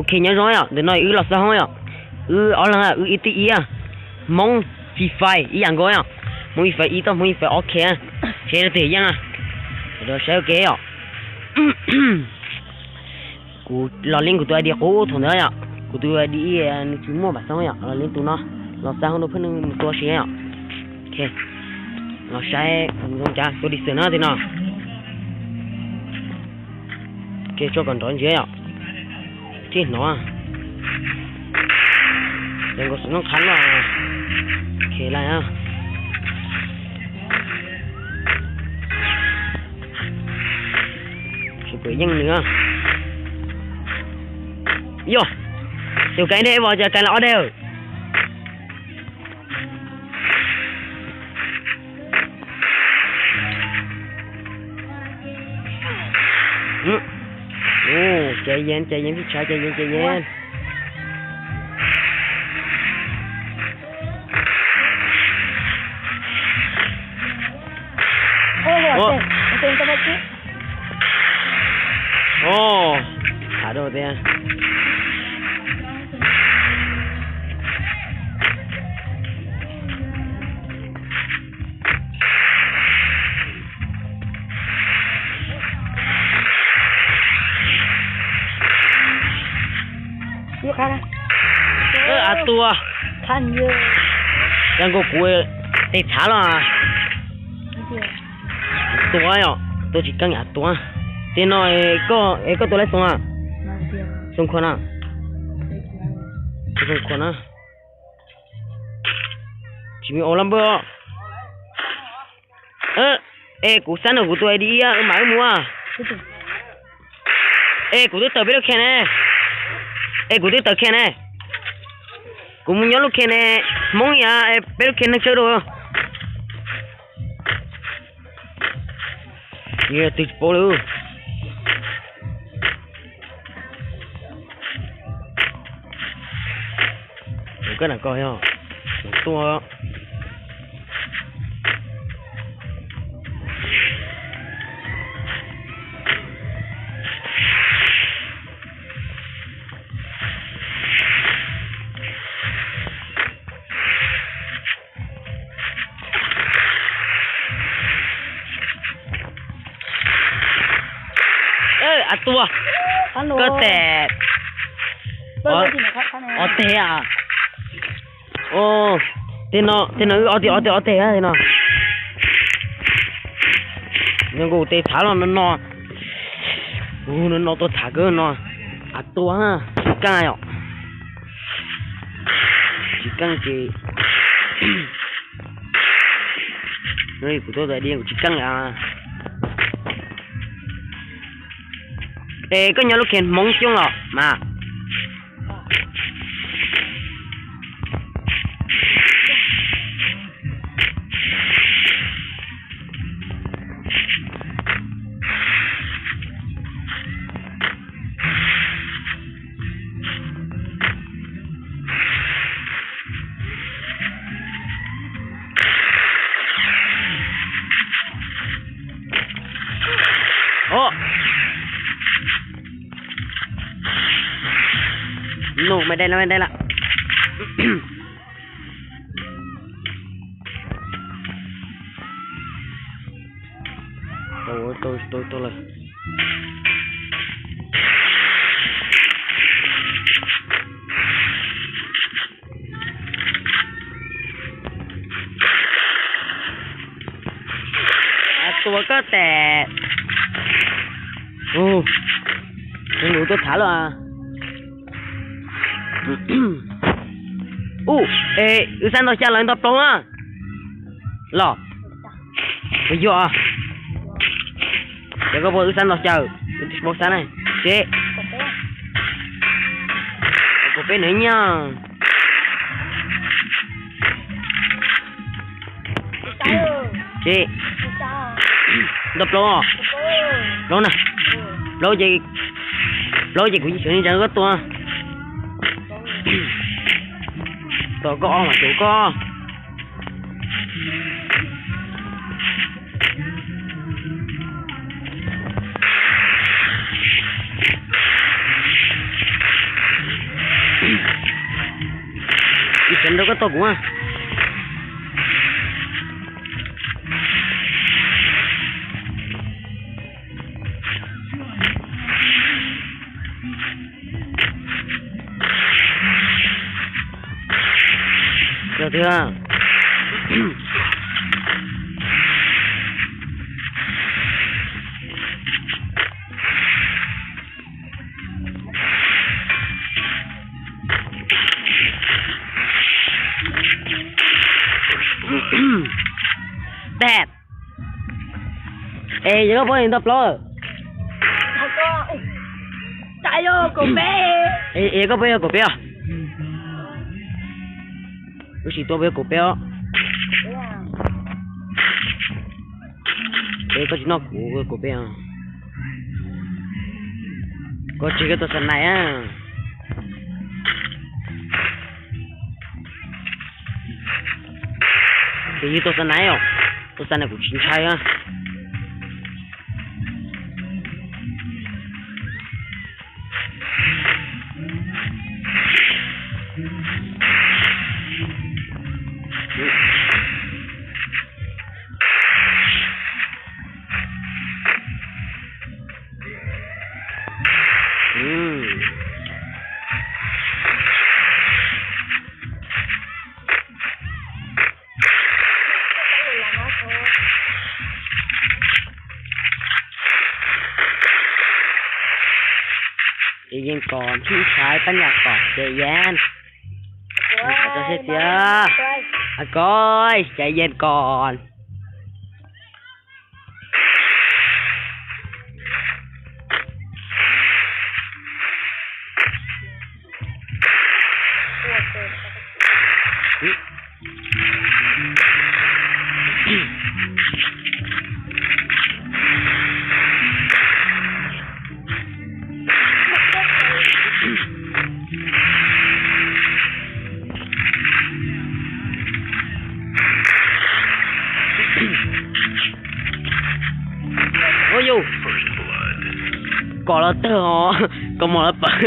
Ok, nyob zoo yom, ntawm no wb los xab hoob yom, wb ob leeg, wb ib tib ib, Hmoob Free Fire ib yam nkaus yom, Hmoob Free Fire ib toj Hmoob Free Fire ob K, seb leej twg yeej. Rau saib ua ke yom. Kuv los link kuv tus ID qub thaum ntawd yom, kuv tus ID nws tsis muaj pam xoob yom, los link tus no, los xab hoob rau pheej neeg mus tua si yom. Los saib kuv zoo cas tua dim xwm na tim no. Ke tso kom nrov ntsia yom. Tij hnov. Ces nkaus xwm nooj qhab no. Ke laj. Tsis pom yeej nws. Yog, tus kais dej vos cas kais los ob dej. Cia yees, cia yees, tib tshav, cia yees, cia yees. Tham rau tias. Av tua. Yog nkaus kuv tes txhav los. Tua yom, tua tsis keej av tua. Tej no, koj tua lawm xoo, xoo khuas na. Xoo khuas na. Tsis me ua laj npawg. Es kuv xab no kuv tus ID ib, wb mam wb mus. Es kuv twb tawm peb lub khe ne. Es kuv twb tawm khe ne. Kuv mus nyob lub khe ne, Hmoob ib, peb lub khe neeg tsawg dua. Yog twg tsis paub lawm. Koj na koj yog tua. Av tua. Koj tes. Ob teg a. Tej no wb ob teg, ob teg, ob teg no. Yog nkaus tes txhav los no no. No no tua txhav kawg no. Av tua, tsis keej yom. Tsis keej ces kuv tuaj tas di kuv tsis keej a. Es koj nyob lub khe Hmoob coob los mas. Num mày đây là, mày đây là. Tau, tau, tau, tau lawm. Tua koj tes. Tus nus tuaj thav lawm. Ub, es wb xav ntog xya los ntog plaub na. Los. Puas yog? Ces koj puas wb xav ntog xya, wb tsis paub xav ne. Seb. Kuv peb nws nyiaj. Seb. Ntog plaub. Plaub na. Plaub ces, plaub ces kuv yeej tseem li ntawd koj tua. Tos koj ob mas tus koj. Rau koj tua kuv. Yog tiag. Tag. Es yog koj pab ntau plaub. Es koj pab yog kaum peb os? Lub sij tua pab yog kaum peb os. Es koj tsis noj kuv kaum peb os. Koj tseg koj tua xa nais a. Ces yog tua xa nais os, tua xa nais kuv tsis ntshai a. Ces yeej kom ntsib ntshai tab nyam kom ces yeej. Tso seb tias, a koj ces yeej kom. Ua yus, kom los tawg os, kom mos los pawg.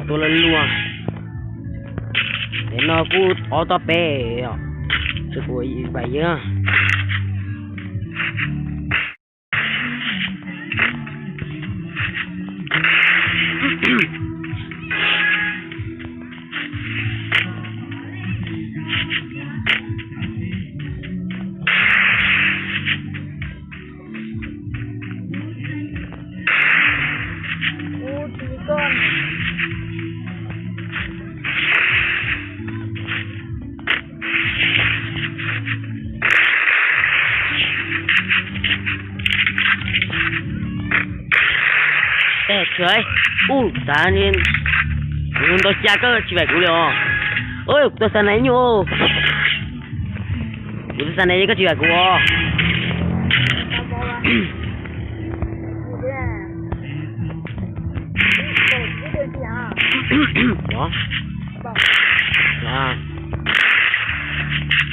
Tua lawv luag. Nim no kuj ob toj peb os, tsuas kuv ib pab yawg. Ub, xav ntau cas koj tsis vam kuv li os. Kuv tua xa nais nyuj. Kuv tua xa nais koj tsis vam kuv os.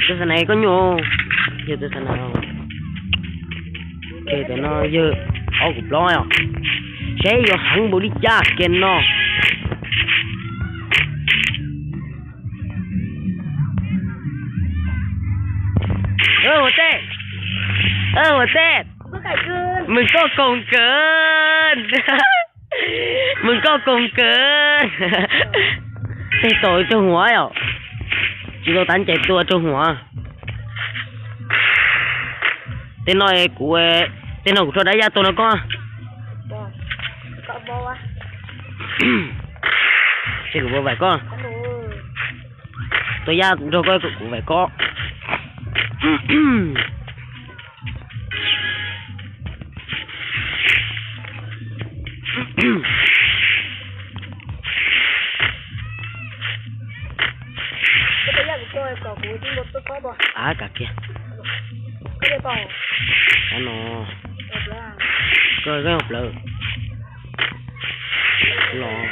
Tua xa nais koj nyuj, yog tua xa nais. Ces tam no yawg ob kuv plaub os, seb yuav heev npaum li cas kiag no. Huas Tej, Huas Tej, mws koj koom kawg, mws koj koom kawg. Tej tau raug huam yom, tsis tau tav ncaim tua raug huam. Tej no kuv, tej no kuv rho dab yaj tua no koj. Ces kuv vam koj, tua yaj nrog koj, kuv vam koj. Av, kav kiag. Av no, koj, koj yog plawv los.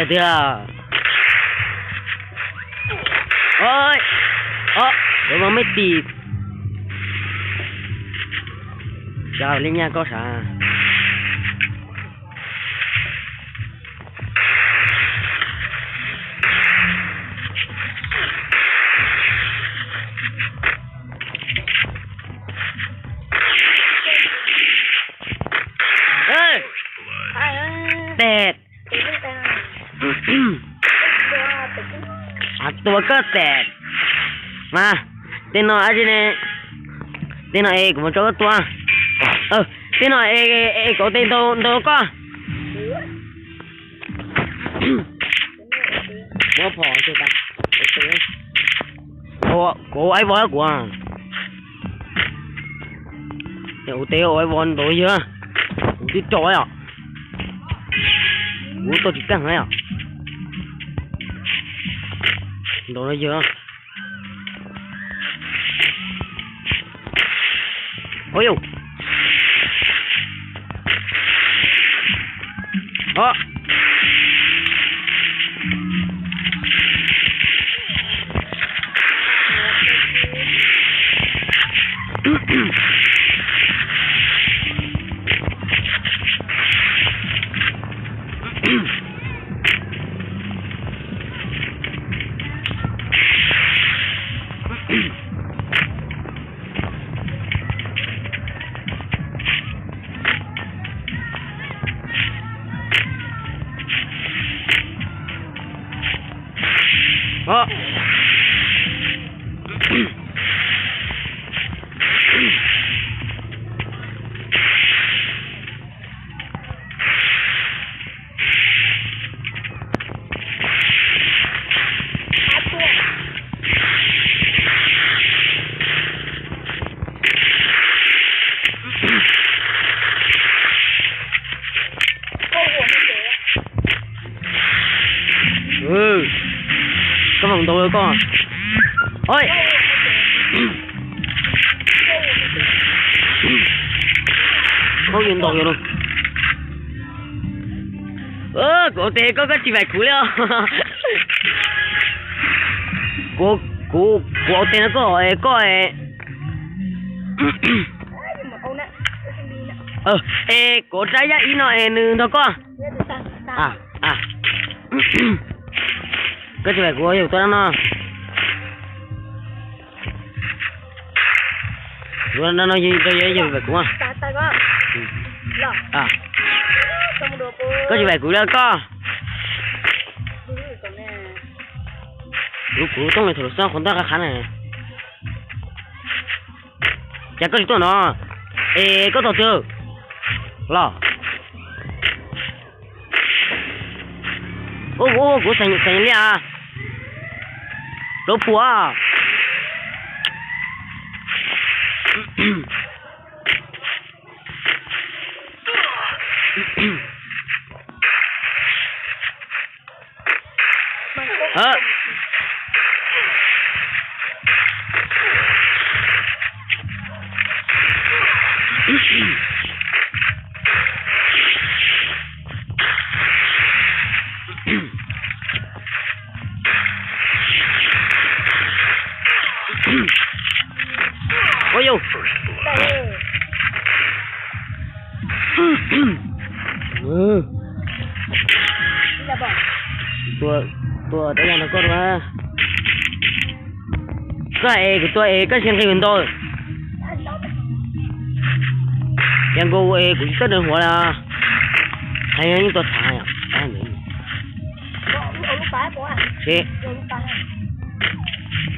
Tiag, Oj, oj, kuv mas me tim. Cas li nyaj koj sav. Tes. Av tua koj tes. Mas tej no ab tsi ne, tej no es kuv mus tso koj tua. Tej no es kuv ua tes ntaus ntaus koj. Muab phom, kuv ua aib vog kuv. Ua tes ua aib vog ntaus yawg, kuv twb rau os. Kuv tuaj tsis tag os. Ntaus yawg. Ua yus. Koj mam ntaus koj. Koj yuav ntaus yus no. Kuv ua tes koj, koj tsis vam kuv li os. Kuv, kuv ua tes no koj, koj es kuv rab yaj ib no es nws nrog koj. Koj tsis vam kuv, yog tua dab no. Tua dab no yog vam kuv. Koj tsis vam kuv li koj. Lub kuv tooj li thaum lub xob qhov ntawd qab qhav na. Cas koj tsis tuaj no? Es koj tos twg los? Ua kuv xeem liaj. Lub pua. Ua yus. Tua, tua dab yaj no koj dua. Koj es kuv tua es koj sia nqi kuv ntaus. Yog nkaus es kuv tsis txawj deev huav li. Qhov yeej tua txhav yom.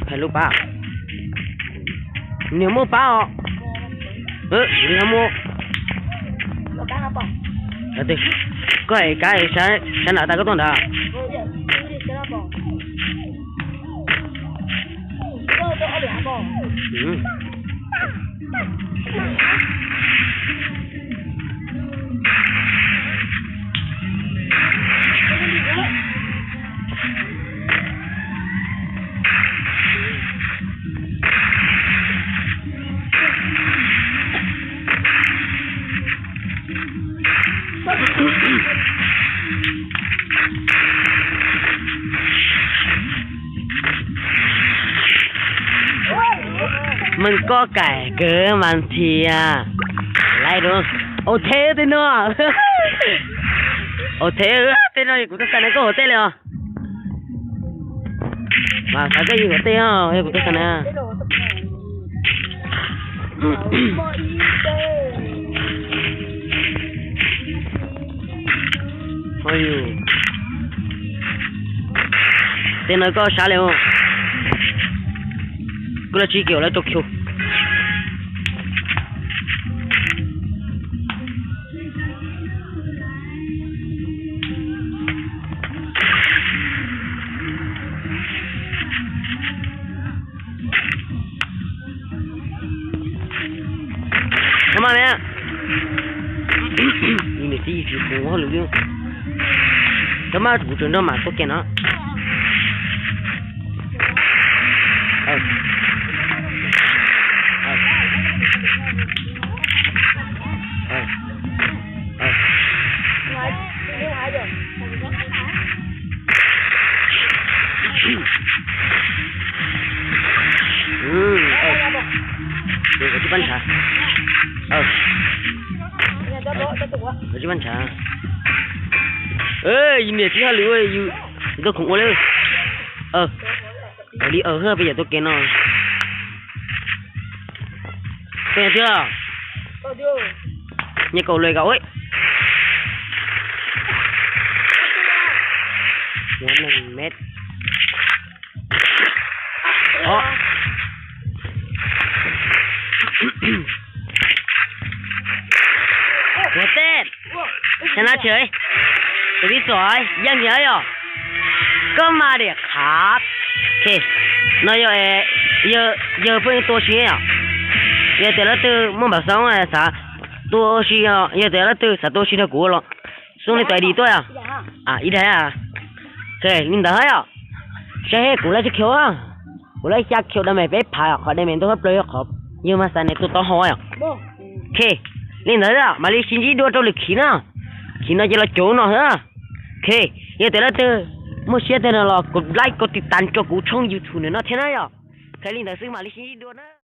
Phem lub pab. Nws muaj pab os. Nws ho muaj. Koj es kav sab nram tas koj tuaj ntawd. Meej koj kaim kawg mas nthi a. Laiv dua. Ok, tej no. Ok, tej no yog kuv tuaj xav na, koj haus tej li os. Mas xav koj yog haus tej os, yog kuv tuaj xav na. Tej no koj sab li, koj lab tsib kiag lawm rau kiag. Kab maj ne, niam txiv yus tsis hu ua hauj lwm li. Kab maj kuv tseem nrog mam tuaj kiag no. Koj tsis pab ntshav. Koj tsis pab ntshav. Yus niam txiv hauj lwm yus tuaj khoom ua li. Li peb yuav tuaj kiag no. Peb thiab. Nyias kaum lawm kaum. Ua neeg met. Ua tej, xyov na tshwm, tus tib txom yeej yog yog. Koj mas diam qhav. No yog, yawg pheej tuaj ua si yom. Yog tias leej twg muaj npam xoob xav tuaj ua si, yog tias leej twg xav tuaj ua si nrog kuv los xub li tais di tuaj. Ib daim. Li ntawd yom. Saib kuv lab tsib kiag, kuv lab xya kiag da me peb phav, qhov da me ntau hab plaws yog qhov yawg mas xav ne tuaj tau hau yom. Li ntawd mam li sib ntsib dua rau lwm khib na. Khib no ces los cuv no xwb. Yog tias leej twg muaj siab tiag no los kov like kov tiv tas rau kuv tshooj YouTube no thiab na yom. Li ntawd xwb mam li sib ntsib dua na.